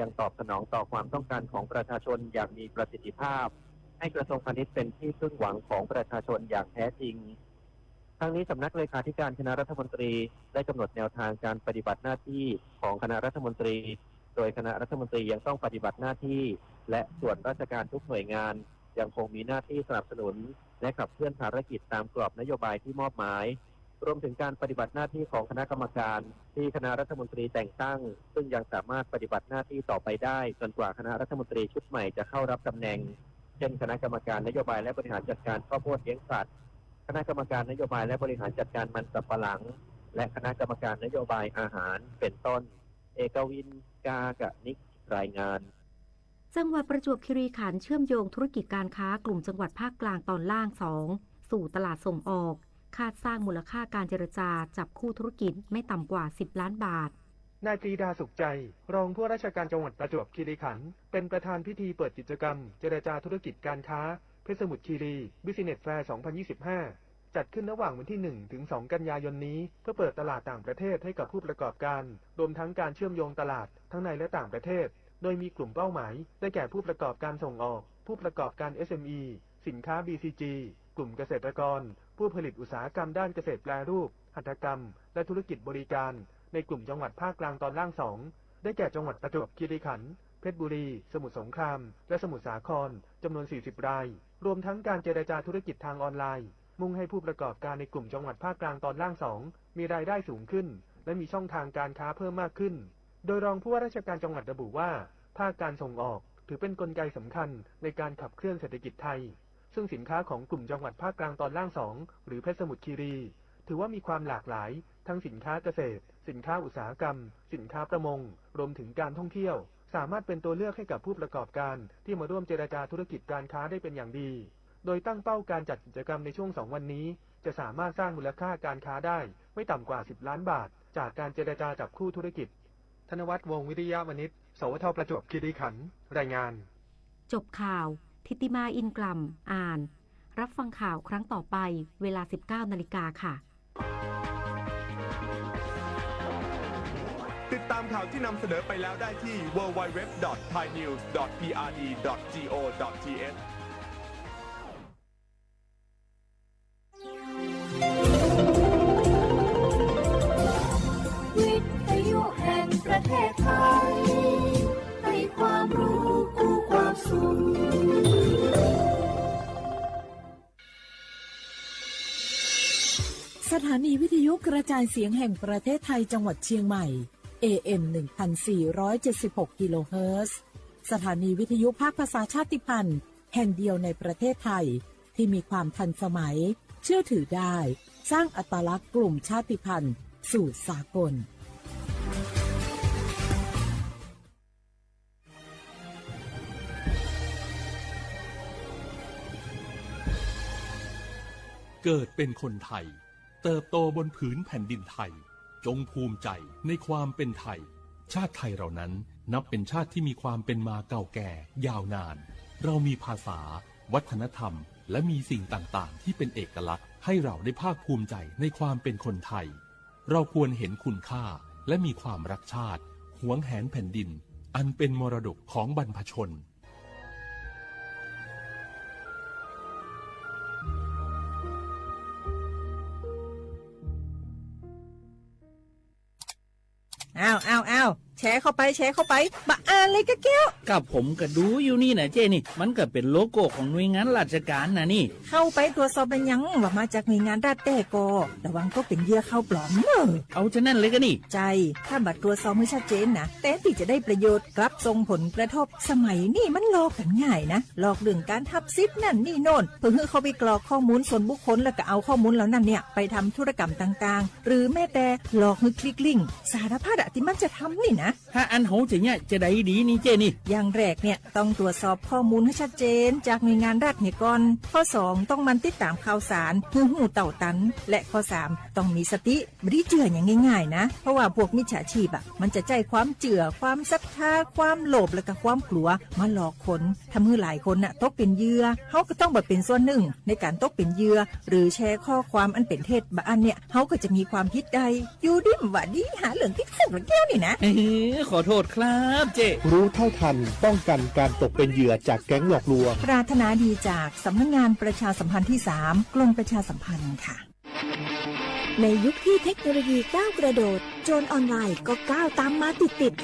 ยังตอบสนองต่อความต้องการของประชาชนอย่างมีประสิทธิภาพ ให้กระทรวงพาณิชย์เป็นที่พึ่งหวังของประชาชนอย่างแท้จริง ทั้งนี้สำนักเลขาธิการคณะรัฐมนตรีได้กำหนดแนวทางการปฏิบัติหน้าที่ของคณะรัฐมนตรี โดยคณะรัฐมนตรียังต้องปฏิบัติหน้าที่ และส่วนราชการทุกหน่วยงานยังคงมีหน้าที่สนับสนุน และขับเคลื่อนภารกิจตามกรอบนโยบายที่มอบหมาย รวมถึงการปฏิบัติหน้าที่ของคณะกรรมการที่คณะรัฐมนตรีแต่งตั้ง ซึ่งยังสามารถปฏิบัติหน้าที่ต่อไปได้จนกว่าคณะรัฐมนตรีชุดใหม่จะเข้ารับตำแหน่ง เช่นคณะกรรมการนโยบายและบริหารจัดการข้าวโพดเลี้ยงสัตว์ คณะกรรมการนโยบายและบริหารจัดการมันสำปะหลัง และคณะกรรมการนโยบายอาหาร เป็นต้น เอกวิน กากนิก รายงาน จังหวัดประจวบคีรีขันธ์เชื่อมโยงธุรกิจการค้ากลุ่มจังหวัดภาคกลางตอนล่างสองสู่ตลาดส่งออก คาดสร้างมูลค่าการเจรจาจับคู่ธุรกิจไม่ต่ำกว่าสิบล้านบาท นายปรีดา สุขใจ รองผู้ว่าราชการจังหวัดประจวบคีรีขันธ์ เป็นประธานพิธีเปิดกิจกรรมเจรจาธุรกิจการค้า เพชรสมุทรคีรี Business Fair สองพันยี่สิบห้า จัดขึ้นระหว่างวันที่ หนึ่ง ถึง สอง กันยายนนี้ เพื่อเปิดตลาดต่างประเทศให้กับผู้ประกอบการ รวมทั้งการเชื่อมโยงตลาดทั้งในและต่างประเทศ โดยมีกลุ่มเป้าหมาย ได้แก่ผู้ประกอบการส่งออก ผู้ประกอบการ เอสเอ็มอี สินค้า บีซีจี กลุ่มเกษตรกร ผู้ผลิตอุตสาหกรรมด้านเกษตรแปรรูป หัตถกรรม และธุรกิจบริการ ในกลุ่มจังหวัดภาคกลางตอนล่างสอง ได้แก่จังหวัดประจวบคีรีขันธ์ เพชรบุรี สมุทรสงคราม และสมุทรสาคร จำนวน สี่สิบ ราย รวมทั้งการเจรจาธุรกิจทางออนไลน์ มุ่งให้ผู้ประกอบการในกลุ่มจังหวัดภาคกลางตอนล่างสอง มีรายได้สูงขึ้น และมีช่องทางการค้าเพิ่มมากขึ้น โดยรองผู้ว่าราชการจังหวัดระบุว่า ภาคการส่งออก ถือเป็นกลไกสำคัญในการขับเคลื่อนเศรษฐกิจไทย ซึ่งสินค้าของกลุ่มจังหวัดภาคกลางตอนล่างสอง หรือเพชรสมุทรคีรี ถือว่ามีความหลากหลาย ทั้งสินค้าเกษตร สินค้าอุตสาหกรรม สินค้าประมง รวมถึงการท่องเที่ยว สามารถเป็นตัวเลือกให้กับผู้ประกอบการที่มาร่วมเจรจาธุรกิจการค้าได้เป็นอย่างดี โดยตั้งเป้าการจัดกิจกรรมในช่วงสองวันนี้ จะสามารถสร้างมูลค่าการค้าได้ไม่ต่ำกว่าสิบล้านบาท จากการเจรจาจับคู่ธุรกิจ ธนวัฒน์ วงศ์วิริยะวณิช สวท ประจวบคีรีขันธ์ รายงาน จบข่าว ธิติมา อินกล่ำ อ่าน รับฟังข่าวครั้งต่อไป เวลา สิบเก้านาฬิกาค่ะ ติดตามข่าวที่นำเสนอไปแล้วได้ที่ ดับเบิลยู ดับเบิลยู ดับเบิลยู ดับเบิลยู ดอท ไทยนิวส์ ดอท พีอาร์ดี ดอท จี โอ ดอท ที เอช วิทยุแห่งประเทศไทย ให้ความรู้คู่ความสุข สถานีวิทยุกระจายเสียงแห่งประเทศไทยจังหวัดเชียงใหม่ เอ เอ็ม หนึ่งพันสี่ร้อยเจ็ดสิบหกกิโลเฮิรตซ์ สถานีวิทยุภาคภาษาชาติพันธุ์แห่งเดียวในประเทศไทย ที่มีความทันสมัย เชื่อถือได้ สร้างอัตลักษณ์กลุ่มชาติพันธุ์สู่สากล เกิดเป็นคนไทย เติบโตบนผืนแผ่นดินไทย จงภูมิใจในความเป็นไทย ชาติไทยเรานั้นนับเป็นชาติที่มีความเป็นมาเก่าแก่ยาวนาน เรามีภาษา วัฒนธรรม และมีสิ่งต่างๆ ที่เป็นเอกลักษณ์ ให้เราได้ภาคภูมิใจในความเป็นคนไทย เราควรเห็นคุณค่า และมีความรักชาติ หวงแหนแผ่นดิน อันเป็นมรดกของบรรพชน อ้าว อ้าว อ้าว แชร์เข้าไป แชร์เข้าไป บ่อ่านเลยกะแก้ว ก็ผมก็ดูอยู่นี่นะเจ้นี่ มันก็เป็นโลโก้ของหน่วยงานราชการนะนี่ เข้าไปตรวจสอบเป็นหยังว่ามาจากหน่วยงานรัฐแท้ก่อ ระวังตกเป็นเหยื่อข่าวปลอมเนอะ เอาจะนั่นเลยกะนี่ ใช่ ถ้าบ่ตรวจสอบให้ชัดเจนนะ แทนที่จะได้ประโยชน์ กลับส่งผลกระทบ สมัยนี้มันหลอกกันง่ายนะ หลอกเรื่องการหับสิทธิ์นั่นนี่โน่น เพื่อให้เขาไปกรอกข้อมูลส่วนบุคคล แล้วก็เอาข้อมูลเหล่านั้นเนี่ย ไปทำธุรกรรมต่างๆ หรือแม้แต่หลอกให้คลิกลิงก์ สารพัดอะที่มันจะทำนี่นะ ถ้าอันเฮาจะเนี่ยจะได้ดีนี่เจ้นี่ อย่างแรกเนี่ยต้องตรวจสอบข้อมูลให้ชัดเจนจากหน่วยงานรัฐเนี่ยก่อน ข้อสองต้องหมั่นติดตามข่าวสาร ให้รู้เท่าทัน และข้อสามต้องมีสติ บ่ได้เชื่ออย่างง่ายๆนะ เพราะว่าพวกมิจฉาชีพอะ มันจะใช้ความเชื่อ ความศรัทธา ความโลภ และก็ความกลัวมาหลอกคน ทำให้หลายคนน่ะตกเป็นเหยื่อ เฮาก็ต้องบ่เป็นส่วนหนึ่งในการตกเป็นเหยื่อ หรือแชร์ข้อความอันเป็นเท็จบ่อันเนี่ย เฮาก็จะมีความผิดได้ อยู่ดีบ่ดี หาเรื่องติดคุกละแก้วนี่นะ ขอโทษครับเจ๊ รู้เท่าทัน ป้องกันการตกเป็นเหยื่อจากแก๊งหลอกลวง ปรารถนาดีจากสำนักงานประชาสัมพันธ์ที่สาม กรมประชาสัมพันธ์ค่ะ ในยุคที่เทคโนโลยีก้าวกระโดด โจรออนไลน์ก็ก้าวตามมาติดๆ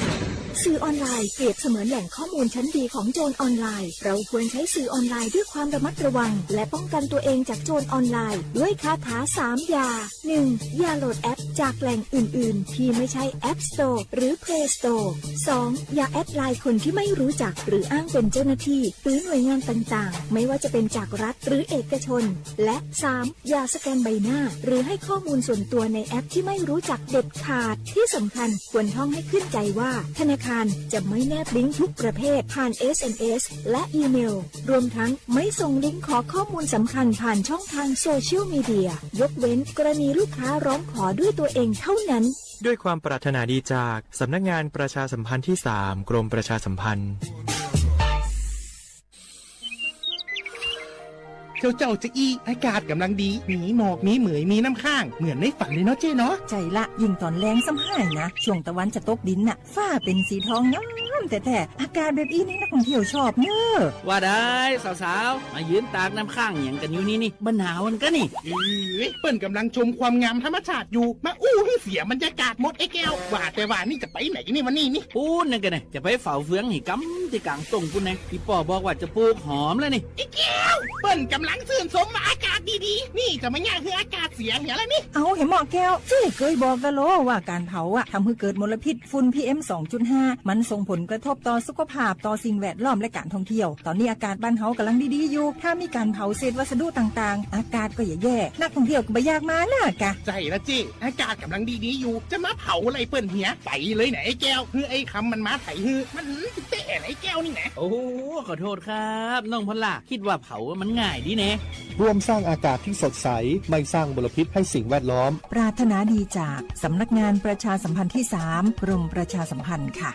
สื่อออนไลน์เปรียบเสมือนแหล่งข้อมูลชั้นดีของโจรออนไลน์ เราควรใช้สื่อออนไลน์ด้วยความระมัดระวัง และป้องกันตัวเองจากโจรออนไลน์ด้วยคาถาสามอย่า หนึ่ง อย่าโหลดแอปจากแหล่งอื่นๆ ที่ไม่ใช่ App Store หรือ Play Store สอง อย่าแอดไลน์คนที่ไม่รู้จักหรืออ้างเป็นเจ้าหน้าที่หรือหน่วยงานต่างๆ ไม่ว่าจะเป็นจากรัฐหรือเอกชน และ สาม อย่าสแกนใบหน้า หรือให้ข้อมูลส่วนตัวในแอปที่ไม่รู้จักเด็ดขาด ที่สำคัญควรท่องให้ขึ้นใจว่าธนาคารจะไม่แนบลิงก์ทุกประเภทผ่าน เอส เอ็ม เอส และอีเมล รวมทั้งไม่ส่งลิงก์ขอข้อมูลสำคัญผ่านช่องทางโซเชียลมีเดีย ยกเว้นกรณีลูกค้าร้องขอด้วยตัวเองเท่านั้น ด้วยความปรารถนาดีจากสำนักงานประชาสัมพันธ์ที่สาม กรมประชาสัมพันธ์ เจ้าเจ้าจะอี้ อากาศกำลังดี มีหมอก มีเหมย มีน้ำค้าง เหมือนในฝันเลยเนาะเจ๊เนาะ ใจ้ละ ยิ่งตอนแลงซ้ำห้ายนะ ช่วงตะวันจะตกดินน่ะ ฟ้าเป็นสีทองงามแท้ๆ อากาศแบบอี้นี่นักท่องเที่ยวชอบเน้อ ว่าได้ สาวๆ มายืนตากน้ำค้างหยังกันอยู่นี่นี่ บ่หนาวกันกะนี่ เอ้ย เปิ้นกำลังชมความงามธรรมชาติอยู่ มาอู้ให้เสียบรรยากาศหมดไอ้แก้ว ว่าแต่ว่านี่จะไปไหนนี่วันนี้นี่ ปู๊นนั่นกะนะ จะไปเฝ้าเฟืองให้กำที่กลางต้งปู๊นนะ อีป้อบอกว่าจะปลูกหอมแล้วนี่ ไอ้แก้ว เปิ้นกำลังชื่นชมว่าอากาศดีๆ นี่จะมาย่างให้อากาศเสียเหียแล้วนี่ เอาเหมาะแก้ว เจ้เกยบอกกะโลว่าการเผาอะทำให้เกิดมลพิษฝุ่น พีเอ็ม สองจุดห้า มันส่งผลกระทบต่อสุขภาพ ต่อสิ่งแวดล้อมและการท่องเที่ยว ตอนนี้อากาศบ้านเฮากำลังดีๆอยู่ ถ้ามีการเผาเศษวัสดุต่างๆ อากาศก็จะแย่ นักท่องเที่ยวก็บ่อยากมานะกะ ใจ้ละเจ้ อากาศกำลังดีๆอยู่ จะมาเผาอะไรเปิ้นเหีย ไปเลยนะไอ้แก้ว เฮ้ย ไอ้คำมันมาไถเฮ้ย มันแตะไอ้แก้วนี่นะ โอ้ ขอโทษครับ น้องพอลล่า คิดว่าเผามันง่ายดีแน่ ร่วมสร้างอากาศที่สดใส ไม่สร้างมลพิษให้สิ่งแวดล้อม ปรารถนาดีจากสำนักงานประชาสัมพันธ์ที่สาม กรมประชาสัมพันธ์ค่ะ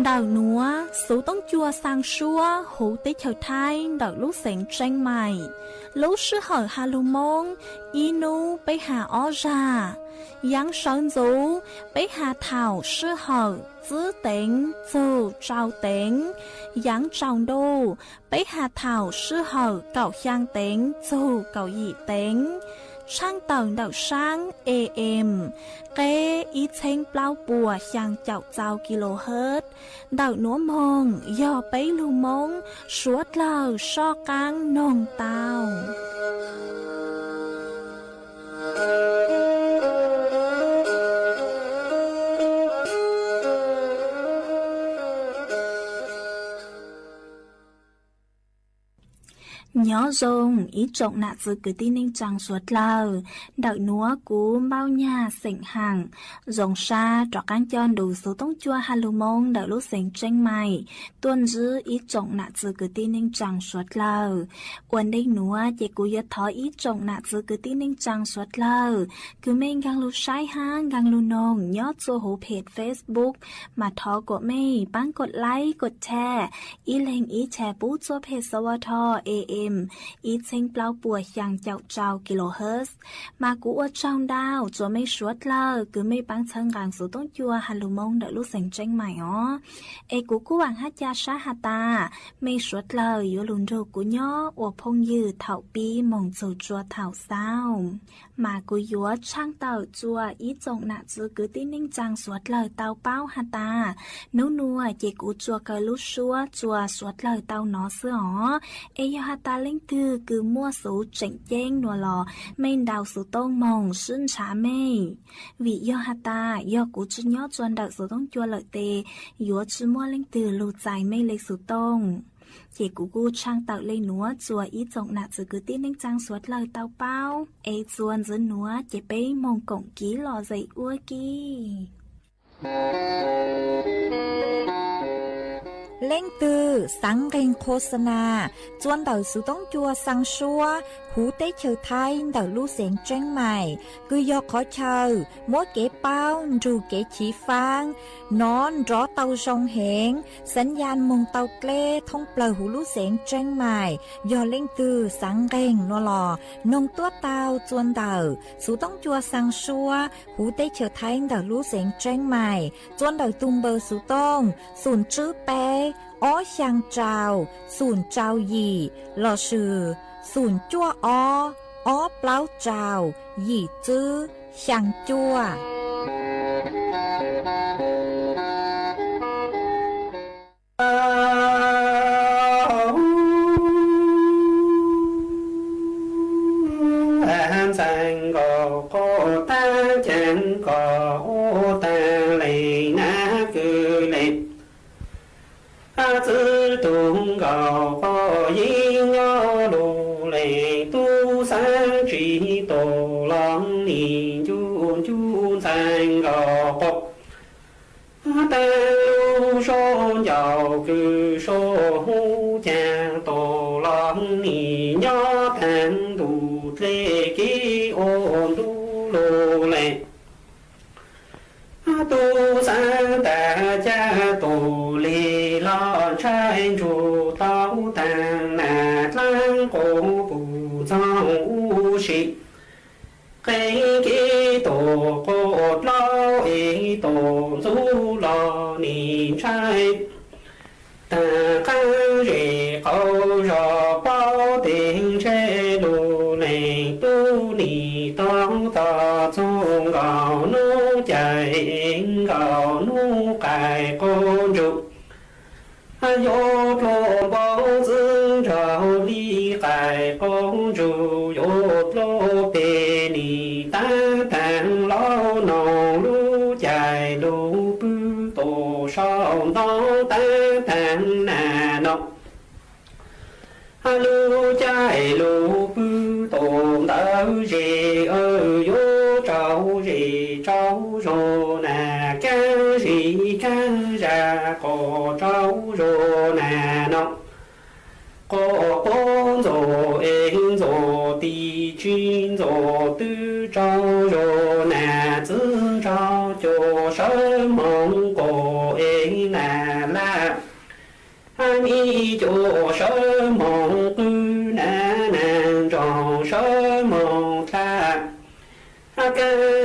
Ntawm nuav xuv toob cua xaa suab huv teb chaws Thaib ntawm lub xeev Tseeb Maim. Lub sij hawm has lug Moob, ib nub peb has ob zag. Yaav sawv ntxuv, peb has thaum sij hawm tsib teev txug rau teev. Yaav tsaus ntuj, peb has thaum sij hawm kaum xyaa teev txug kaum yim teev. Tshaaj tawm ntawm saab A M, qeb ib txheeb plaub puas xyaa caum txaus kilohertz. Ntawm nuav moog yog peb lug Moob suav dlawg soj qaab noog tau. Nyob zoo ib tsoom nam txwv kwv tij neej tsaa suav dlawg. Ntawm nuav kuv Npauj Nyag xeem Haam zoo sab rov qaab coj ntu xuv toob cua has lug Moob ntawm lub xeev Tseeb Maim tuaj ntsib ib tsoom nam txwv kwv tij neej tsaa suav dlawg. Ua ntej nuav ces kuv yuav thov ib tsoom nam txwv kwv tij neej tsaa suav dlawg kws mej nkaag lug saib hab nkaag lug noog nyob txua huv phem Facebook, mas thov kuas mej paab kod like kod share, ib leeg ib share pub txua phem S W T A M ib txheeb plaub puas xyaa caum rau kilohertz. Mas kuv ua tsaug ntau rua mej suav dlawg kws mej paab txhawb nqaa xuv toob cua has lug Moob ntawm lub xeev Tseeb Maim os. Es kuv kuj vaam hab ca sab has tas mej suav dlawg yuav lug nrug kuv nyob ua phooj ywg thaum pib moog txug rua thaum xaus. Mas kuv yuav tshaaj tawm rua ib tsoom nam txwv kwv tij neej tsaa suav dlawg tau paub has tas, nub nuav ces kuv tsuas kaw lub suab rua suav dlawg tau nov xwb os. Es yog has tas leej twg kws muaj xuv tseem ceeb nuav los mej ntaus xuv tooj moog sib ntshaw mej. Vim yog has tas yog kuv tsi nyob rua ntawm xuv toob cua lawm tes yuav tsi muaj leej twg lug txais mej le xuv tooj. Ces kuv kuj tshaaj tawm le nuav rua ib tsoom nam txwv kwv tij neej tsaa suav dlawg tau paub. Es txuas ntxiv nuav ces peb moog koom kiv lom zem ua ke. Leej twg xaav nqeeg qhua xa nas txua ntawm xuv toob cua xaa suab huv teb chaws Thaib ntawm lub xeev Tseeb Maim, kws yog qhov chaw muab kev paub nrug kev chiv faab nov nrov tau zoo heev, xaav yaj moog tau dleb thoob plawg huv lub xeev Tseeb Maim. Yog leej twg xaav nqeeg no los noog tuab tau txua ntawm xuv toob cua xaa suab huv teb chaws Thaib ntawm lub xeev Tseeb Maim, txua ntawm tug npawb xuv tooj xoom tswb peb ob xyaa rau xoom rau yim lossis xoom cuaj ob ob plaub rau yim tswb xyaa cuaj. Ntxhais nkauj quaj tag ceev koj ua tag le na kwv le. Txwv tug nkauj quaj yeej nyob lug le, tub xaav tsis tau los nim ncu ncu ntxhais nkauj quaj. Taag lub suab ncauj kws suab huv caag tau los nim nyob taag ntuj dlej kev ua ntuj lug le. Tub xaav tag caj tug le los ntshai ntsuj tau taag nas dlaab quas puj txoog u si. Qee kev tug quas dlaub es tug ntxub los nim ntshai. Taag qaab zes qaug zog paub teg ntshe lug leeg tub nim tau tog txug nkaus nub caij nkaus nub qaij quas ntsuj. Yuav dluag npoo txwv nraug li qaij quas ntsuj, yuav dluag peg nim taab taag laub noog lub caij lug pw tug sau ntoo taab taag nas no. Lub caij lug pw tug ntawd zes yuav tsaug zes tsaug zog nas, kaab zis kaab zag quas tsaug zog nas no. Quas quas ntxuav es ntxuav tim tsis ntxuav twb tsaug zog nas, txwv nraug cuas sawv moog quas es nas laj. Mib cuas sawv moog qw nas, nas nraug sawv moog dlha. Kaab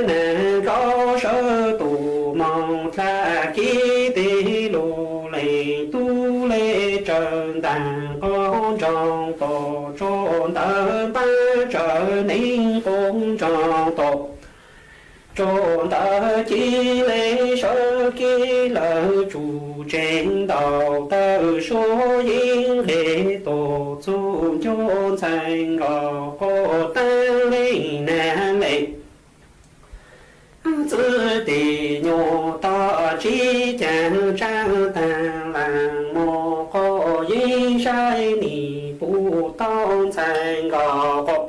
nas nraug sawv tus moog dlha, kev teg lug leeg tub le tsawv ntaag quas ntsoog tog, tsuas ntawd npaab tsawv neeg quas ntsoog tog. Tsuas ntawd ci le sawv kev lawm tsum tsees ntaus tawm suab yeej nqeg tug txug ncuj ntxhais nkaus quas taag leej nag le. Txwv teg nyuas tog tsib caag tsaab taag laag moog quas yeej saib nim puv tau ntxhais nkaus quas.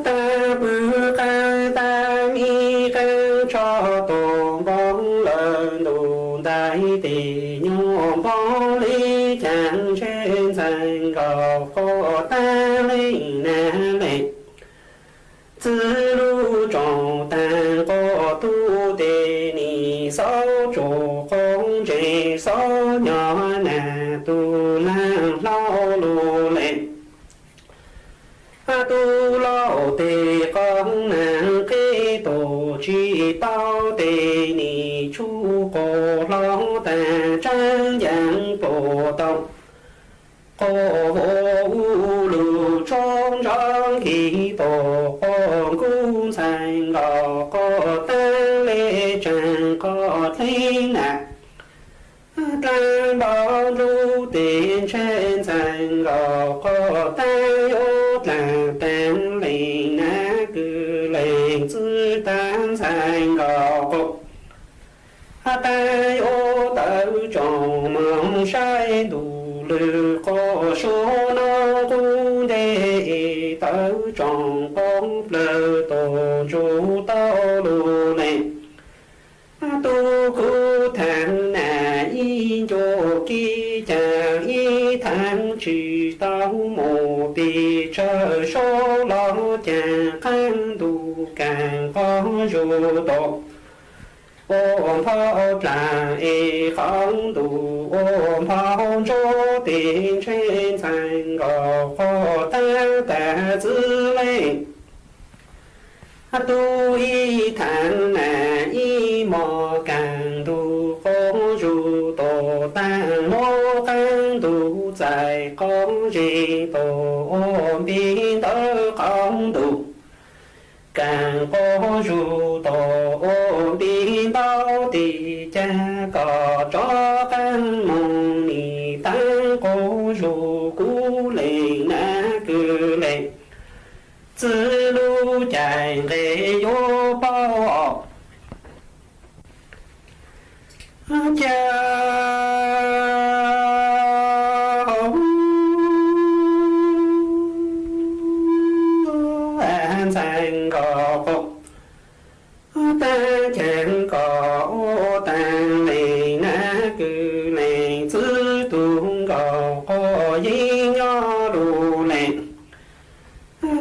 Taag pw qaab taag mib qaab tso tug npoo lawm ntuj ntais teg nyuas npoo le caag ntshe ntxhais nkaus quas taag leej nag le. Txwv lub tsoom taag quas tub teg nim xauj tsuas quas ntseeg xauj nyob nag tug laag hlau lug le. Tub laug teg qoob naag qeb tug tsis tau teg nim tshuj quas hlau taag tsaab ncaag pluas tau. Quas vua u lug tsob ntsoov kig tug quas nkuj ntxhais nkaus quas taag le tsaag quas dleb nag. Dlaab npau ntuj teg ntshe ntxhais nkaus quas taag yuav dlaag taag leej nag kws leej txwv taag ntxhais nkaus quas. Taag yuav tawm tsoom moog saib ntuj lwg quas suav noob qub nteg es tawm tsoom qoob plawg tug ntsuj tau lug le. Tub kuv taag nag ib ncua Kib caag ib thaam tsi tau mus pis tsawg sub los caag qaab ntuj kaam qob zug tau ua nphaub dlaag es qaab ntuj ua nphaub ntsuab tes ntshe ntxhee nkaus quas taag taag txwv leej tub ib thaam nam ib mos kaam ntug quas zug tau taag lub qaab ntug txais quas zig tau ua npib ntawv qaab ntuj kaam quas zug tau ua npib ntawv tes caag kom rov qaab moog nim taag quas zug kub leej nab kws leej txwv lub caij nqe yuav paub os. Ca ntxhee nkaus quas taag caag kom ua taag leej nab kws leej txwv tug nkaus quas yeej nyob lug leej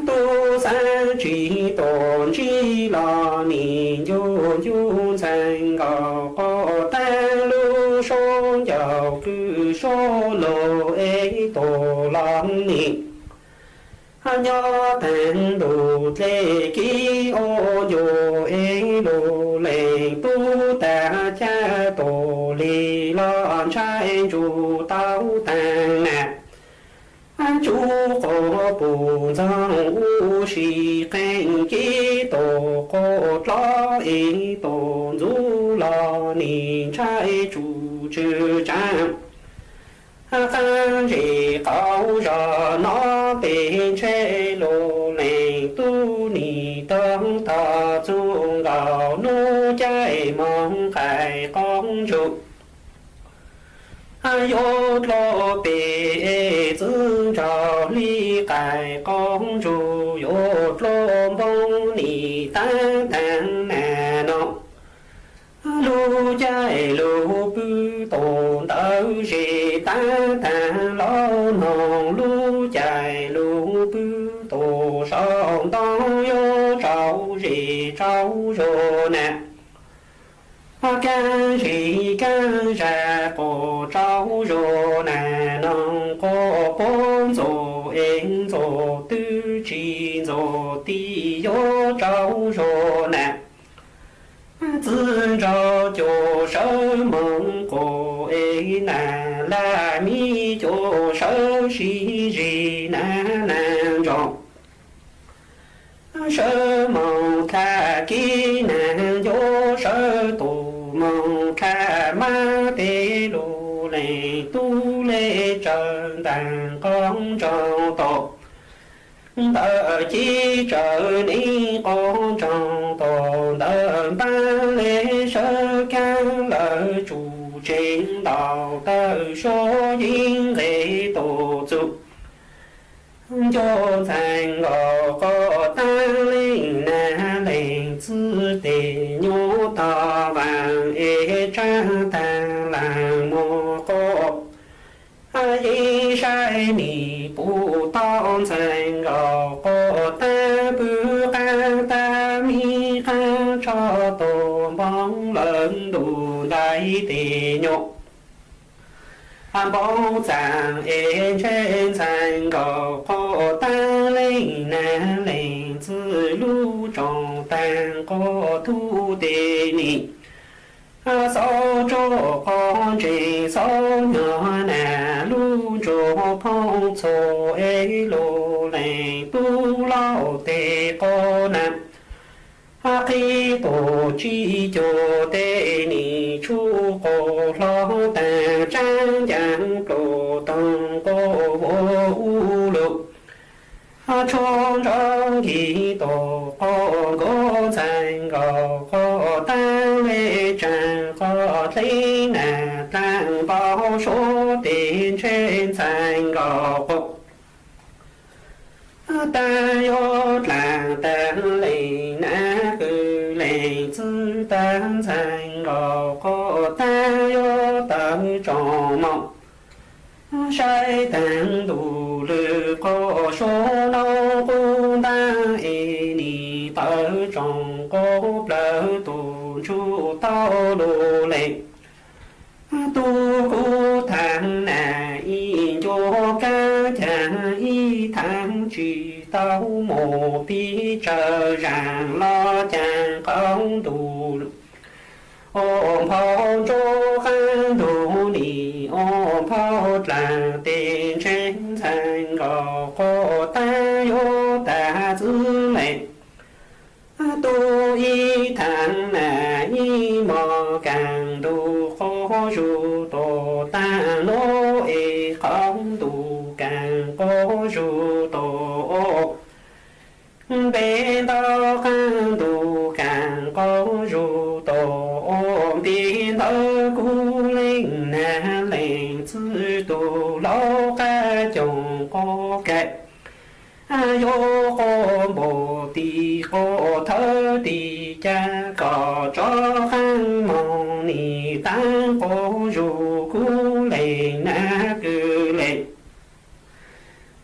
tub xaav tsi tau ntsib los nim ncu ncu ntxhee nkaus quas taag lub suab ncauj kws suab lug es tug los nim nyob taag ntuj dlej kib ua ncu es lug leej tub taag ca tug li los ntshai ntsug tau taag nam tsuv quas pum ntxoog u si qeej kib tug quas dlov es tug ntxuv los nim ntshai tsum tsw tsaav qaab zig qaub zog no tes ntshe lug leej tub nim toog tog txug nkaus nub caij moog qais qaab ntsug yuav dlua pes txwv nraug li qais qaab ntsug yuav dlua npoo nim taag taag nam no lub caij lug pw tug ntawv zig taag taag los noog lub caij lug pw tug sau ntoo yuav tsaus zig tsaus zug nam kaag zig kaag zag quas tsaus zug nam noog quas puab ntxuv es ntxuv twb tsi ntxuv ti yuav tsaus zug nam txwv nraug cuag sawv moog quas es nam laj mib cuag sawv sib zig nam nam ntsoov sawv moog dlha kib nam ncu sawv tug moog dlha mab tes lug leej tub le tsawv ntaag qaab ntsoog tau ntawm ci tsawv neeb qaab ntsoog tau ntawm npaab le sawv kaag lawv tsum tsev ntaus tawm suab yeeb nqe tug txug ncu ntxhee nkaus quas taag leej nam leej txwv tes nyuas tog vaam es tsaab taag laag muag quas yeej saib nim pum tau ntxhee nkaus quas taag pw qaab taag mib qaab tsho tug npoo lawv ntuj ntais tes nyuas npoo txaam es ntshe ntxhee nkaus quas taag leej nam leej txwv lub tsoom taag quas tub tes nim xauv tsuj quas ntseeg xauv nyog nam lub ntsuag phooj txhua es lug leej tub lauj tes quas nam qhib tug tsib cuag tes nim tshuj quas hlo taag tsaab ncaam pluj toog quas vuas u lug tshuaj nrov nkig tug quas nkaus ntxhee nkaus quas taag le tsaag quas dleb nam dlaag npau suav tes ntshe ntxhee nkaus quas taag yuav dlaag taag leej nam kws leej txwv taag ntxhee nkaus quas taag yuav tawg tsoom moos. Saib taag ntuj lwm qhov suav no qub ntaag es nim tawv tsoom qub plawg tus ntsuj tau lug le. Tub kuv thaam nam ib ncuav kaab caag ib thaam tsi tau mus pib tsawg zaam los caag qaum ntuj. Ua nphau ntsuj qaab ntug nim ua nphau dlaag teg ntseg ntxhee nkaus quas taab yuav taag txwv le. Tub ib thaam nam ib mos kaam ntuj quas zug tus taag nub es qaum ntuj kaam quas zug tus ua npe ntawd qaab ntuj kaam quas zug tus ua npe ntawd kuv leej nag leej txwv tug laug qaab coom quas kaim yuav quas npaum tis quas thawv tis ca kom tso qaab moog nim taab quas zug kuv leej nag kws le.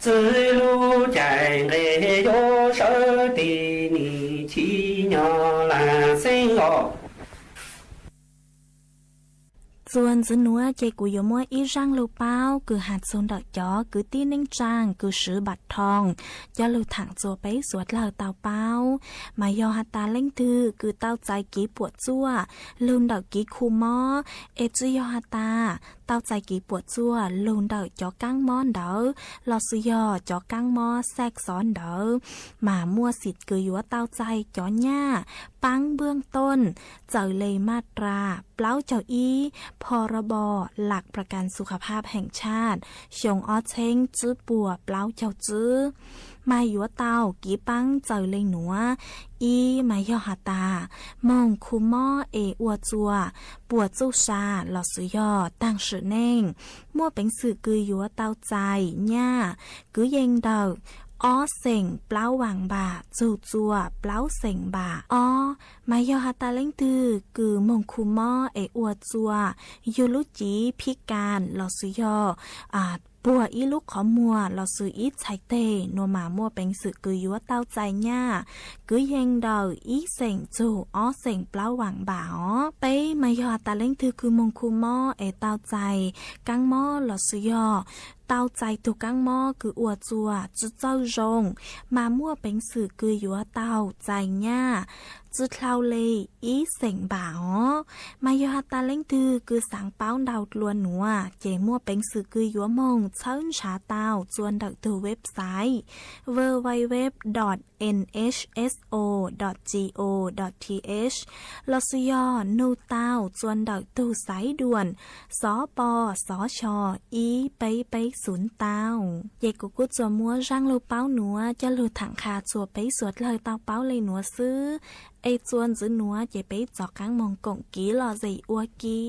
Txwv lub caij nqe yuav sawv tes nim chim nyog lam xeeb os. Txuas ntxiv nuav ces kuv yuav muab ib zaaj lug paub kws has txug ntawm cov kwv tij neej tsaa kws swv npam rhoo coj lug thaam txua peb suav dlawg tau paub. Mas yog has tas leej twg kws tau txais kev puam tsuaj lug ntawm kev khu mob, es tsi yog has tas tau txais kev puam tsuaj lug ntawm cov kaab mob ntawd lossis yog cov kaab mob xaj xov ntawd, mas muaj xim kws yuav tau txais cov nyaj paab npwj tooj txawm le maj ras plaub caug ib, pho ro bo lam pra kas xu kha phaj heem tshaj xyoo ob txheeb tsib puas plaub caug tsib. Mas yuav tau kev paab txawm le nuav. Ib mas yog has tas moog khu mob es ua txuas puam txuj sa lossis yog taag sim neej, muaj peev xwm kws yuav tau txais nyaj kwv yees ntawm ob xeem plaub vaam npam txug txuas plaub xeem npam ob. Mas yog has tas leej twg kws moog khu mob es ua txuas yug lub cev phib kas lossis yog puag ib lub qhov muag lossis ib txhais teg nuav mas muaj peev xwm kws yuav tau txais nyaj kwv yees ntawm ib xeem txug ob xeem plaub vaam npam os. Peb mas yog has tas leej twg kws moog khu mob es tau txais kaab mob lossis yog tau txais tug kaab mob kws ua txuas tsi txawj zoo, mas muaj peev xwm kws yuav tau txais nyaj tsi dlhau le ib xeem npam os. Mas yog has tas leej twg kws xaav paub ntau dlua nuav ces muaj peev xwm kws yuav moog txhawb ntshav tau txua ntawm tug website www dot nhso dot go dot th lossis yog nug tau txua ntawm tug xaiv duam xov po xov xyo ib peb peb xum tau. Ces kuv kuj tsuas muab zaaj lug paub nuav coj lug thaam qha txua peb suav dlawg tau paub le nuav xwb. Es txua ntxiv nuav ces peb txov qaab moog koom kev lom zem ua ke.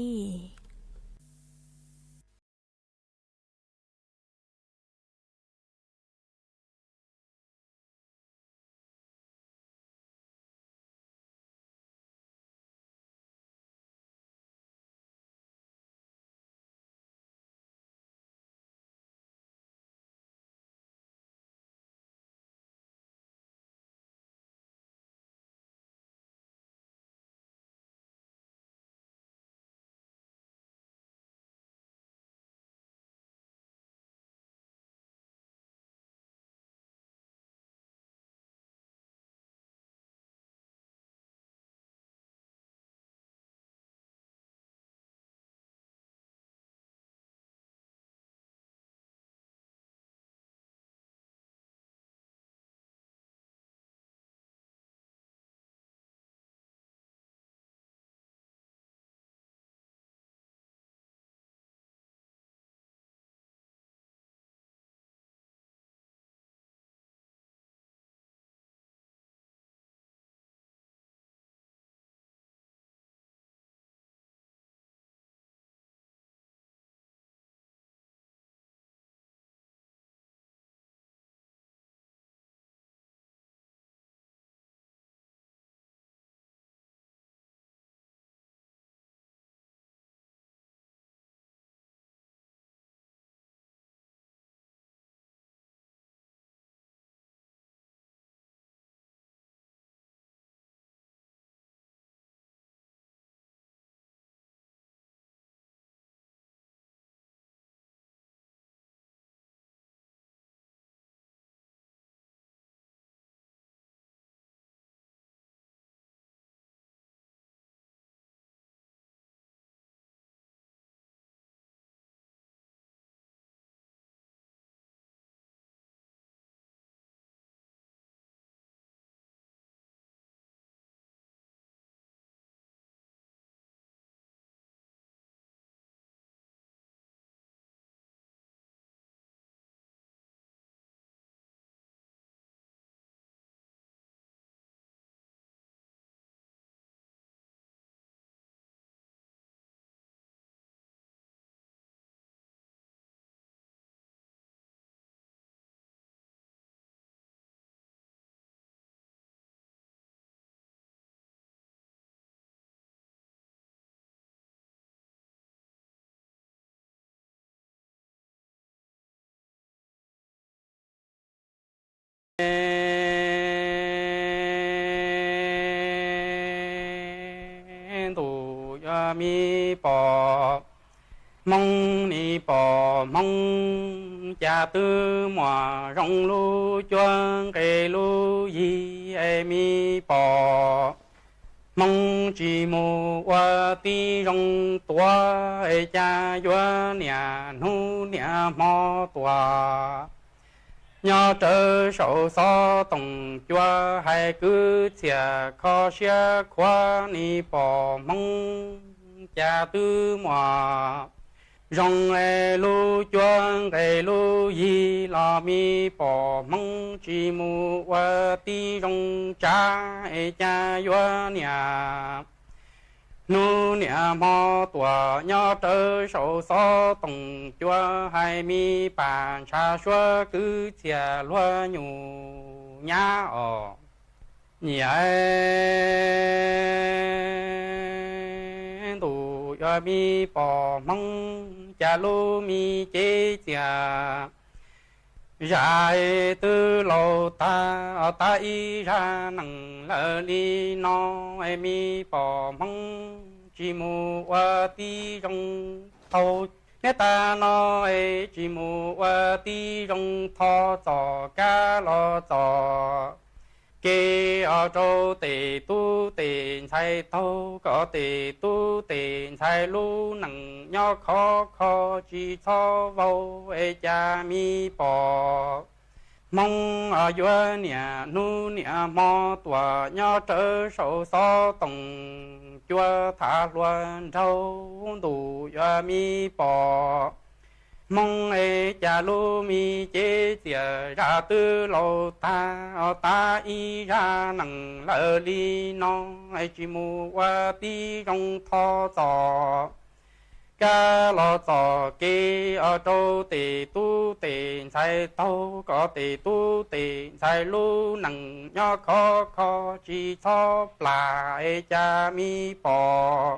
ntuj yuav me pom Hmoob, me pom Hmoob cas twb muaj zoo lub cuab nqes lub yig es me pom Hmoob tsis mus ua tib zoo tuav es cas yuav niaj hnub niaj hmo tuaj nyob rawv saum xov toom cua hais kwv txhiaj kho siab khuav, me pom Hmoob cas twb muaj zoo es lub cuab nqes lub yig los me pom Hmoob tsis mus ua tib zoo tsav es cas yuav niaj hnub niaj hmo tuaj nyob rawv saum xov toom cua hais me pam ntshav suab kwv txhiaj luag nyuj nyab os. Niam ntuj yuav me pom Hmoob cas lub me cev txiaj zam twb laus tag, tag ib zaj neeg lawm li no es me pom Hmoob tsis mus ua tib zoo thaub niab tag no es tsis mus ua tib zoo thov txoj kab los txoj kev os rau tej tub tej ntxhais taug kom tej tub tej ntxhais lub neej nyob khov kho tsis txhob vau es cas me pom Hmoob yuav niaj hnub niaj hmo tuaj nyob rawv saum xov toom cua tham hluas nraug ntuj yuav me pom Hmoob es cas lub me cev txiaj zam twb laus tag, tag ib zaj neeg lawm li no es tsis mus ua tib zoo thov txoj kab los txoj kev os rau tej tub tej ntxhais taug kom tej tub tej ntxhais lub neej nyob khov kho tsis txhob plam es cas me pom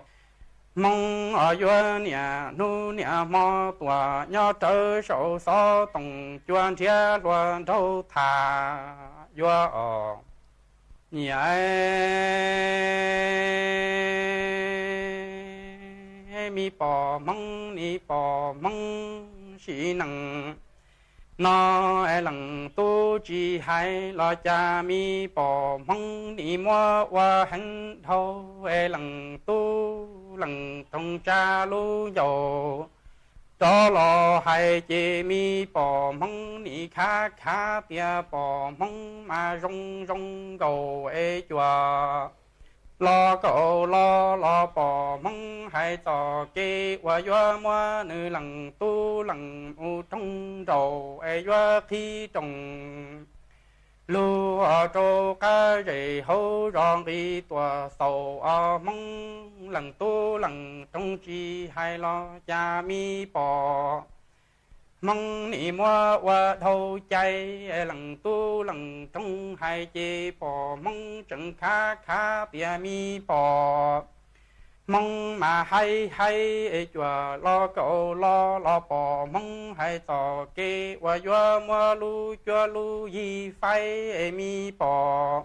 Hmoob yuav niaj hnub niaj hmo tuaj nyob rawv saum xov toom cua nrhiav hluas nraug tham yuav os. Niam me pom Hmoob, me pom Hmoob sim neej no es leej tub tsis hais los cas me pom Hmoob nim muab ua heev dhau es leej tub leej roog tsa lub ncauj rov los hais ces me pom Hmoob nim khav khav tias pom Hmoob mas zoo zoo nkaus es cuam los kaum los los pom Hmoob hais txoj kev uas yuav muab nws leej tub leej mus roog nraum es yuav qhib rooj lug rau qab zes hauv zos nqis tuaj xaus os Hmoob. Leej tub leej roog tsis hais los cas me pom Hmoob nim muab ua dhau cai, leej tub leej roog hais ces pom Hmoob tseem khav khav tias me pom Hmoob mas hais hais cuam los kaum los los pom Hmoob hais txoj kev uas yuav muab lub cuab lub yig faib me pom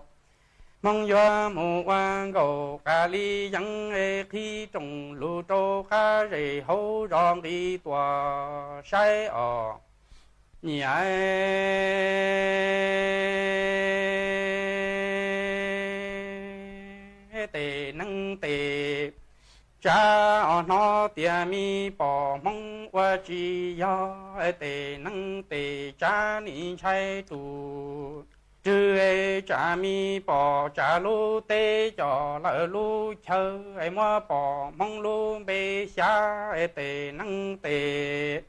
Hmoob yuav mus ua nkaus qas li yeeb es qhib rooj lug rau qab zes hauv zos nqis tuaj saib os. Niam tes neeb tes tsav os, hnov tias me pom Hmoob ua tsis yog, tes neeb tes tsav nim ntshai tus rwg, tsam me pom tsam lub teb coj lawm lub chaw, muab pom Hmoob lub npe xyav, tes neeb tes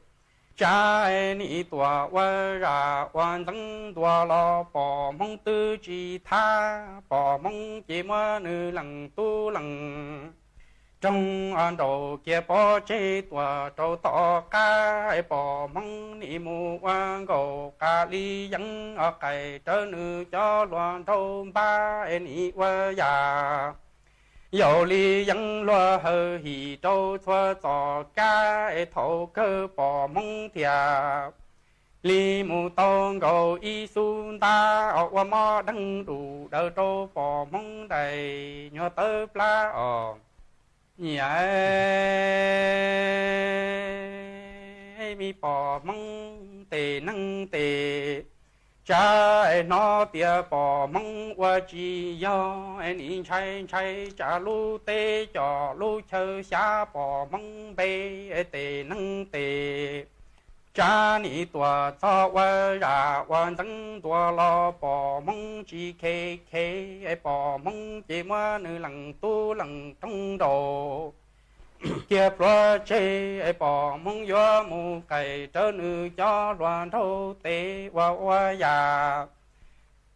tsav nim tuaj ua zaj ua ntxeev ntuas los pom Hmoob twb tsis thab, pom Hmoob ces muab nws leej tub leej roog nraum kiag pov tseg tuaj rau tom qab, pom Hmoob nim mus ua nkaus qas li yeeb os, qais rawv nws cov hluas nraug npab nim ua yam yaus li yeeb luag hawm him rau txhua txoj kab, thaum kawg pom Hmoob thiaj li mus tau nkaus ib xub ntab os, ua mob deeg dum daws rau pom Hmoob daim nyuag tawb plab os. Nyiam me pom Hmoob tes neeg tes tsa, hnov tias pom Hmoob ua tsis yog, nim ntshai ntshai tsam lub teb com lub chaw xyab, pom Hmoob npe tes neeg tes tsa, nim tuam txog ua zam ua ntxeev ntua los pom Hmoob tsis khe khe, pom Hmoob ces muab nws lees tub lees roog nraus kiag plhuav tseg, pom Hmoob yuav mus qais rawv nws cov hluas nraug tes ua ua yam.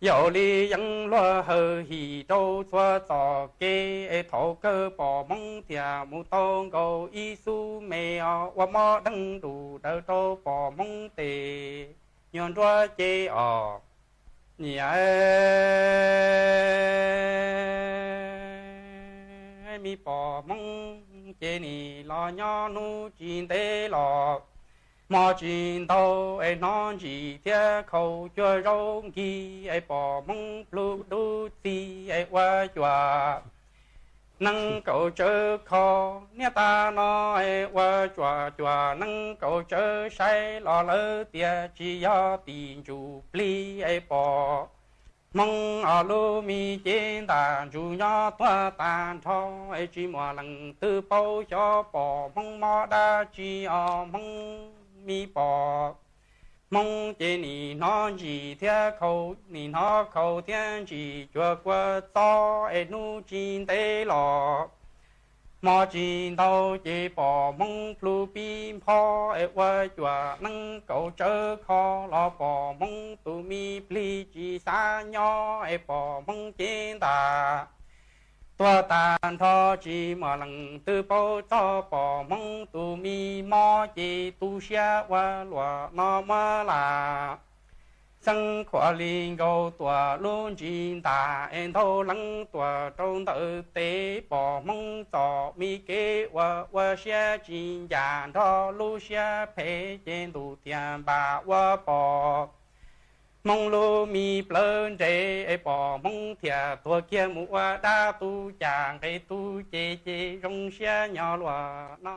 Yaum li yeeb luag hawm him rau txhua txoj kev, thaum kawg pom Hmoob thiaj mus tau nkaus ib xub me os, ua mob deeg dum daws rau pom Hmoob tes nyuag nruab cev os. Nyiam me pom Hmoob ces nim los nyob hnub tsis ntev los, hmo tsis ntau es hnov ntsim thiab khaus cuag zaub nkig, pom Hmoob plhu dub txig ua cuam nees kaum tsawv kho. Niaj tag no ua cuam cuam nees kaum tsawv saib los lawv tias tsis yog tim ntsuj plig, pom Hmoob os lub me cev ntam ntsuj nyob tuag tag nrho, tsis muaj leej twg paub xyov pom Hmoob mob dab tsi os Hmoob me pom Hmoob ces nim hnov ntsim thiab khaus, nim hnov khaus thiab ntsim cuag kua txob es hnub tsis ntev los, hmo tsis ntau ces pom Hmoob plhu pib npho, ua cuam nees kaum tsawv kho los pom Hmoob tus me plig tsis xav nyob, pom Hmoob cev ntam tuag tag nrho, tsis muaj leej twg paub txog pom Hmoob tus me mob ces tu siab ua luam no muab lam xeeb khuam li nkaus tuam lub ntsis ntas es ntau leej tuam rau ntawm tes, pom Hmoob txom me kev ua ua siab tsis ncaj nrog lub siab phem ces ntuj thiaj npam ua pom Hmoob lub me plawv nres, pom Hmoob thiaj tuag kiag mus ua dab tu cas nqe tu ces ces zoo siab nyob luam no.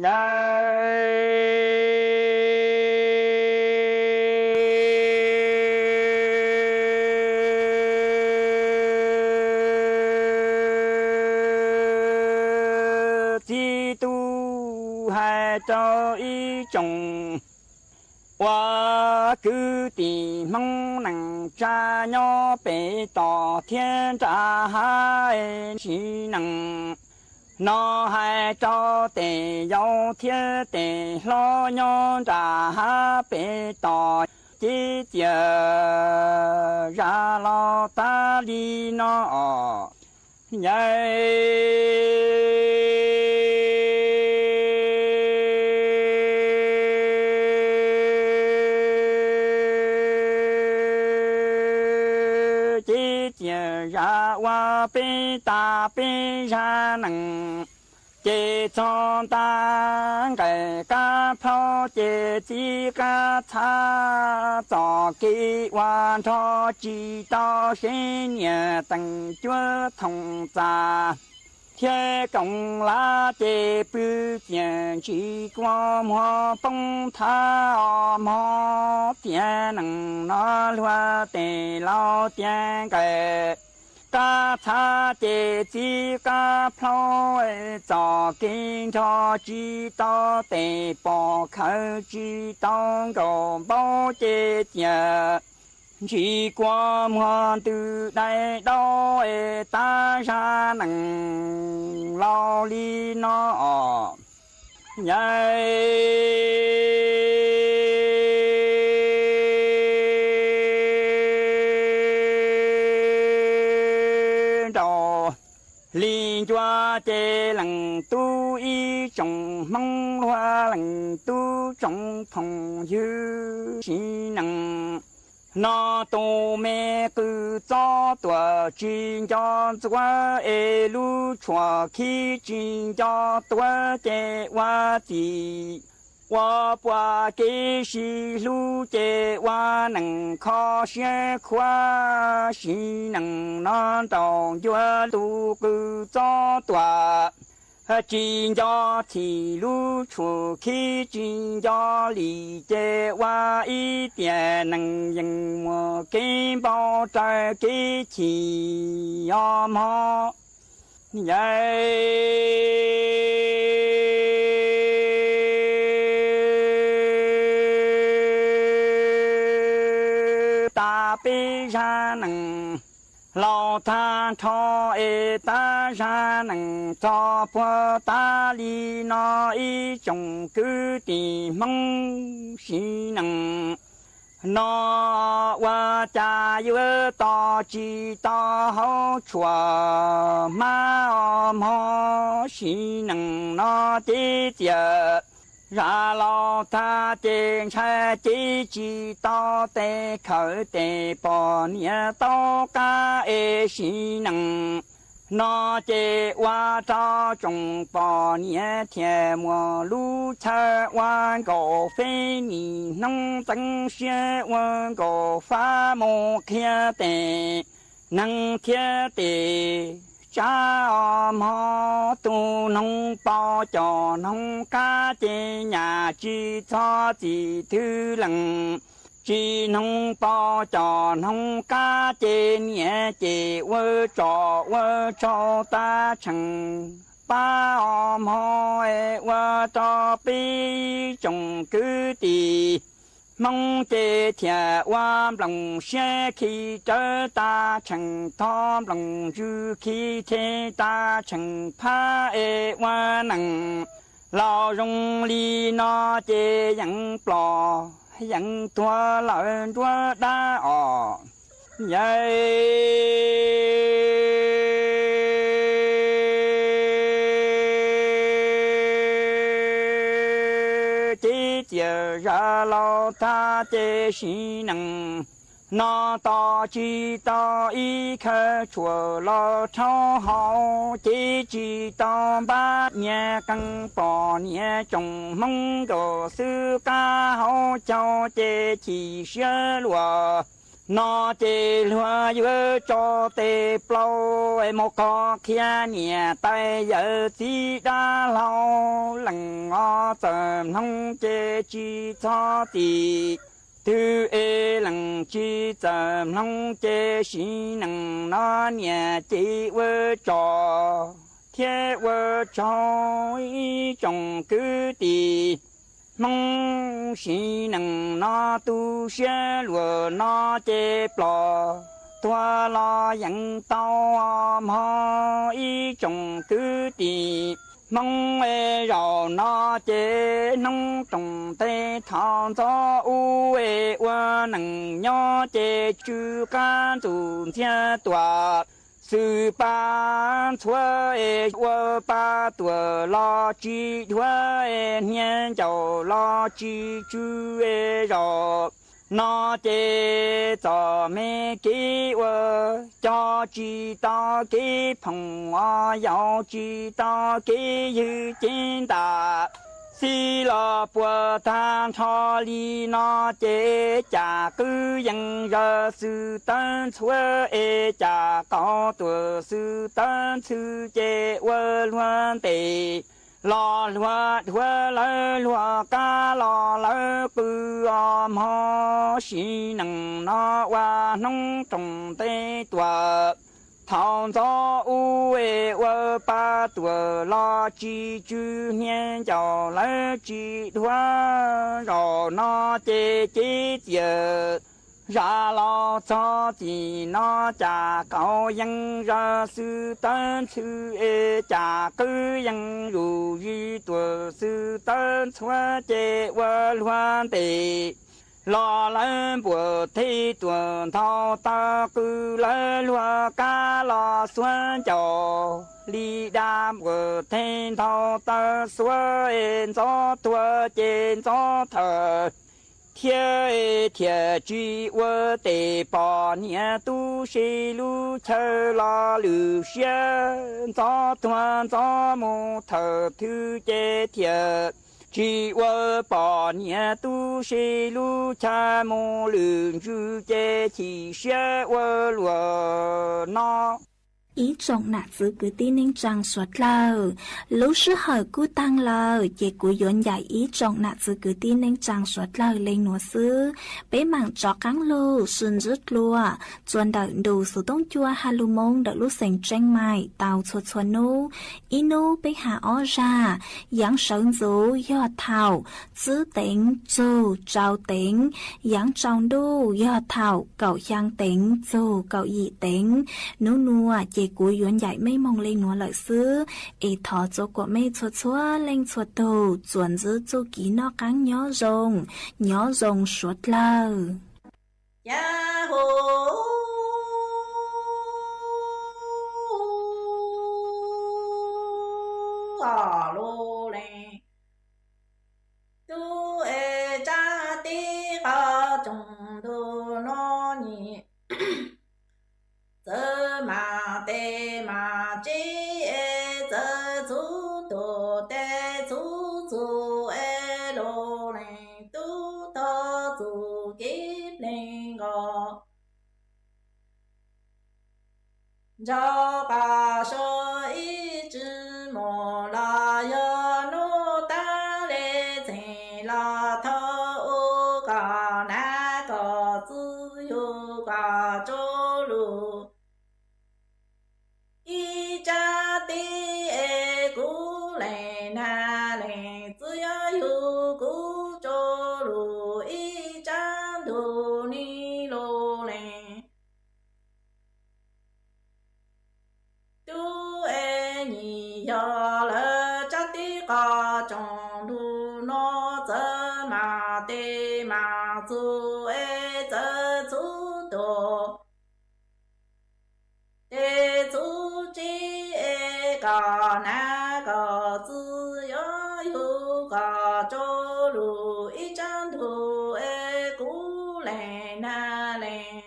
Yawg txiv tub hais rau ib tsoom ua kwv tij Hmoob neej tsa nyob pem toj thiab nram hav, sim neej no hais rau tes yau thiab tes hlob nyob nram hav pem toj, ces txias zam los tas li no os. Yawg ces txias zam ua peb tas peb zaj neej, ces txog nta nqaij qab plhaub ces txiv qab txhab txoj kev ua nrog tsis tau seb niam teem cuab thoom txaj thiab koom lav ces pw ciaj ntsis kua muag poob thav os mog. Tiam neej no luag tes laus tias nqaij qab txhab ces txiv qab plhaub txoj kev nrog tsis tau tes pom khawv tsis tau nkaus npaub ces tias ntsis kua muag ntws dai daub tas zaj neej laus li no os. Yawg nraug li ncua ces leej tub ib tsoom Hmoob luag leej tub tsoom phooj ywg, sim neej no tus me qw txob tuam tsis nco ntxuav es lub tshuaj khib tsis nco tuav ces ua txim ua puas kev sib hlub ces ua neej kho siab khuav. Sim neej no nraug ncua tus qw txob tuam tsis nco txim, lub tshuaj khib tsis nco lim ces ua ib tiam neej yeej muaj kev npau raws kev chim os mog. Yawg tas peb zaj neej laus tag nrho es tas zaj neej txog puag tas li no ib tsoom kwv tij Hmoob, sim neej no ua cas yuav tos tsis tau hauv tshuaj hmab os mog. Sim neej no ces txias zam los tag ces ntshai ces tsis tau tes khawv tes poj niam tau qab es sim neej no ces ua rau tsoom poj niam thiaj muaj lub chaw ua nkaus feb nim hnub ntxeev siab ua nkaus fab mus qhia tes neeg thiab tes tsav os mog. Tus noog paus cov noog qab ces nyam tsis txhob txim twg leej, tsis noog paus cov noog qab ces niam ces ua tsov ua rog tas tsheej pab os mog. Ua rau peb tsoom kwv tij Hmoob ces thiaj ua nplooj siab khi rawv tas tsheej, tho nplooj ntsws khi rhe tas tsheej phab es ua neej laus zoo li no ces yeej ploj yeej tuag lawm nruab dab os. Yawg ces txias zam los tag ces sim neej no tos tsis tau ib khawv tshuaj los rhaub haus ces tsis tau npab niam qee poj niam tsoom Hmoob nkaus xwb qab hauv caug ces chim siab luaj No ces luag yuav tso tes plaub mus qhov qhia niam tais yawm txiv dab laug lees os, txawm mloog ces tsis txhob txim twg es lees tsis txawm mloog ces sim neej no niam ces ua tso thiab ua tsaug ib tsoom kwv tij Hmoob sim neej no tu siab luag no ces ploj tuag los yeej tau mog ib tsoom kwv tij Hmoob es zaum no ces hnub roos teb thaum ntxov ub es ua neej nyob ces tsw qab ntxuj ntxiag tuam xwm pa ntxhuav es ua pa tuam los tsis dhuav es hnia ncaus los tsis tsw es zaum no ces txom me kev ua cog tsis tau kev phoom os yaus tsis tau kev ywg cev ntam xij los puas tag nrho li no ces cas qwv yees zawg xwm tawv ntxhuav es cas qaug tuam xwm tawv ntxhw ces ua luag ntes los luag dhuav lawv luag qab los lawv qw os mog sim neej no ua hnub roos teb tuam thaum ntxov ub es ua pa tuam los tsis tsw hnia ncaus lawv tsis dhuav zaum no ces cev txias zam los txog txim no cas qaug yees zawg xwm tawv ntxhw es cas qwv yees zuj zus tuam xwm tawv ntxhuav ces ua luag ntes los lawv npuam thej tuam nthau taw qw lawv luag qab los xuav ncaus li dab npuam thej nthau taw xuav es ntxov tuag ces ntxov thawm thiab thiaj tsis ua tes pom niam tub se lub chaw los lwm siab ntxov tuag ntxov mus thawm thwj ces thiaj tsis ua pom niam tub se lub chaw mus lwm ntsws ces chim siab ua luag no. Ib tsoom nam txwv kwv tij neej tsaa suav dlawg, lub sij hawm kuj taag lawm ces kuv yuav ncaim ib tsoom nam txwv kwv tij neej tsaa suav dlawg le nuav xwb. Peb maam rov qaab lug sib ntsib dlua txuas ntawm ntu xuv toob cua ha lug moo ntawm lub xeev Tseeb Maim tau txhua txhua nub. Ib nub peb has ob zag, yaav sawv ntxuv yog thaum tsib teev txug rau teev, yaav tsaus ntuj yog thaum kaum xyaa teev txug kaum yim teev. Nub nuav ces kuv yuav ncaim mej moog le nuav lawm xwb, es thov txua kuas mej txhua txhua leej txhua tug txuas ntsib txuj kev noj qaab nyob zoo, nyob zoo suav dlawg. Yaav hu lug leej tub es tsab tib qho tsoom ntug nuav nyim, txawv maam tes maam tsib es txawv txhub tug tes txhub txug es lug leej tub tog txug kev pleeg nkaus. Nraug qas so ib tsw mus los yog nub taag le txheej los thov ua kom nav kom txwv yug kom tsaug lug ib tsab tib es kuv leej nag leej txwv yog yug kuv tsaug lug ib tsab ntug ni lug leej tub es nyim yog lawv tsab tib qho tsoom ntug nuav txawv maam tes maam txug es txawv txhub tug tes txhub tsib es kom nav kom txwv yog yug kom tsaug lug ib tsab ntug es kuv leej nag leej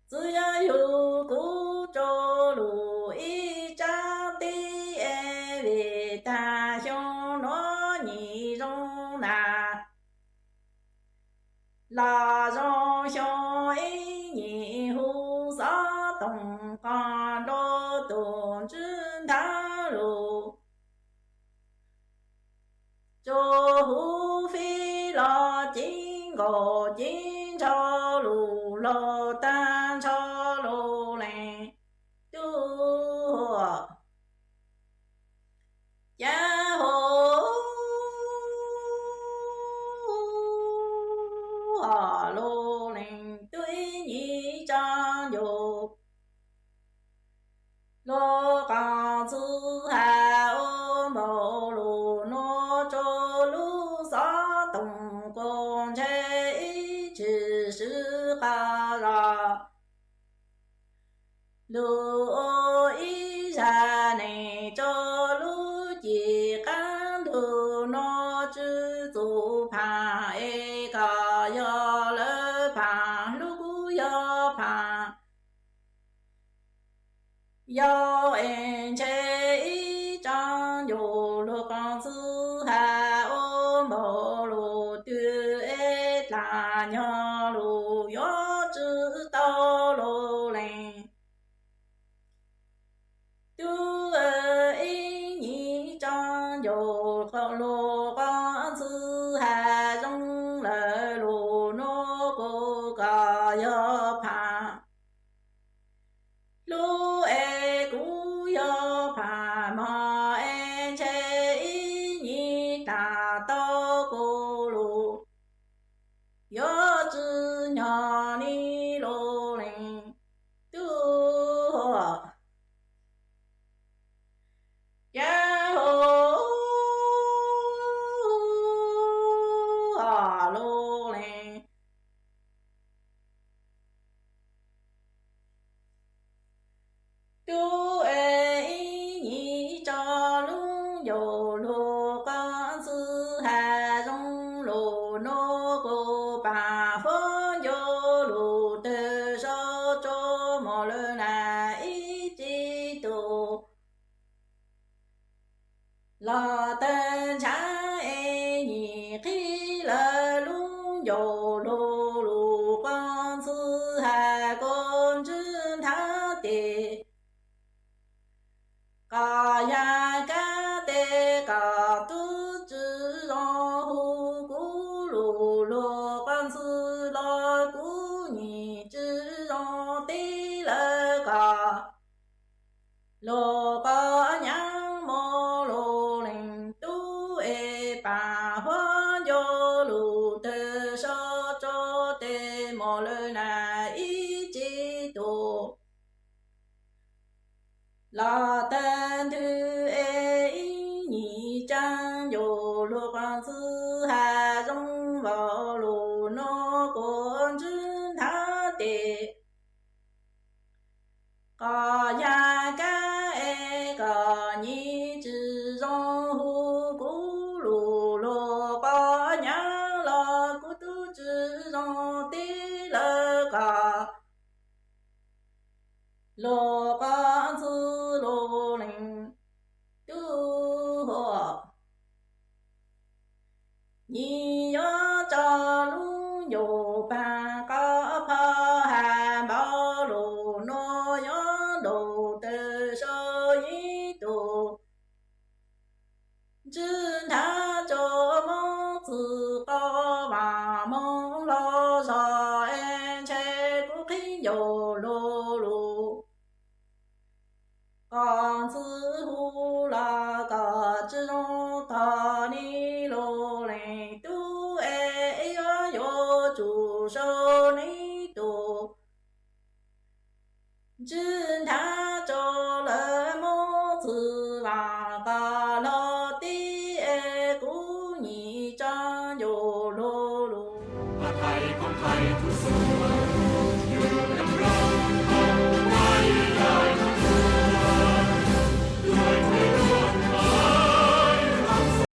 txwv yog yug kuv tsaug lug ib tsab tib es vim taag xyoo nuav nyim zoo nag los zoo xyoo ib nyim hu xov toom qos nrau tus ntswb nthab lus. Tsuas huv fib los ceev nkaus ceev ntsho lus laug tag ntsho lus lees tuj huam. Cav hu hom lus lees tuj ib nyim tso ncu. Lub qos ntxwg has ua npaum lus nuav rua lub xov toom kuj ntshe ib tshwm swv qos zog. Lug ua ib zag neeg rua lub cim qaab ntug nuav tsw txuv phaam es kom yog lawv phaam hlub kuv yog phaam. Yog es ntshe ib tsoom ncu lug qos ntxwg has ua npaum lus twg es dlaag nyog lug yuav tsw tau lug lees. Tub ib nyim tsoom ncu lug qos ntxwg has zoo lawm lug nuav kuv kom yog phaam. Hlub es kuv yog phaam mog es ntshe ib nyim dlaag tau kuv lug yuav tsw nyog ni lug lees tuj huam. Cav hu hom lug lees tub ib nyim tso lub ncu lug qos ntxwg has zoo lug nuav kuv paam huab ncu lug tawg sau rua mos lawm na ib tsi tug. Los tawg ntshav es nyim qhib lawm lub ncu lug lug qos ntxwg has kuj ntswb nthav tes. Kom yag kab tes kom tub tsw zoo hu kuv lug lug qos ntxwg los kuv nyim tsw zoo teb lawm kom lug qos nyaav mos lug lees tub es paam huab ncu lug tawg sau rua tes mos lawm na ib tsi tug. Los tawg ntwg es ib nyim tsoom ncu lug qos ntxwg has zoo npaum lug nuav kuv ntswb nthav tes. Kom yag kab es kom nyim tsw zoo hu kuv lug lug qos nyaav los kuv tub tsw zoo teb lawm kom lug qos ntxwg lug lees tub huam. Nyim yuav tso lub ncu paag qos phov has npaum lug nuav yuav ntaus tawg sau ib tug. Ntswb nthav rua moob txwg qos vaam moog lug zog es ntshe kuv qhib ncu lug lug qos ntxwg hu los kom tsw zoo tog ni lug lees tub es ib yuav yuav tsum sau ni tug. Ntswb nthav rua lawv moob txwg vaam qos lug teb es kuv nyim tsoom ncu lug lug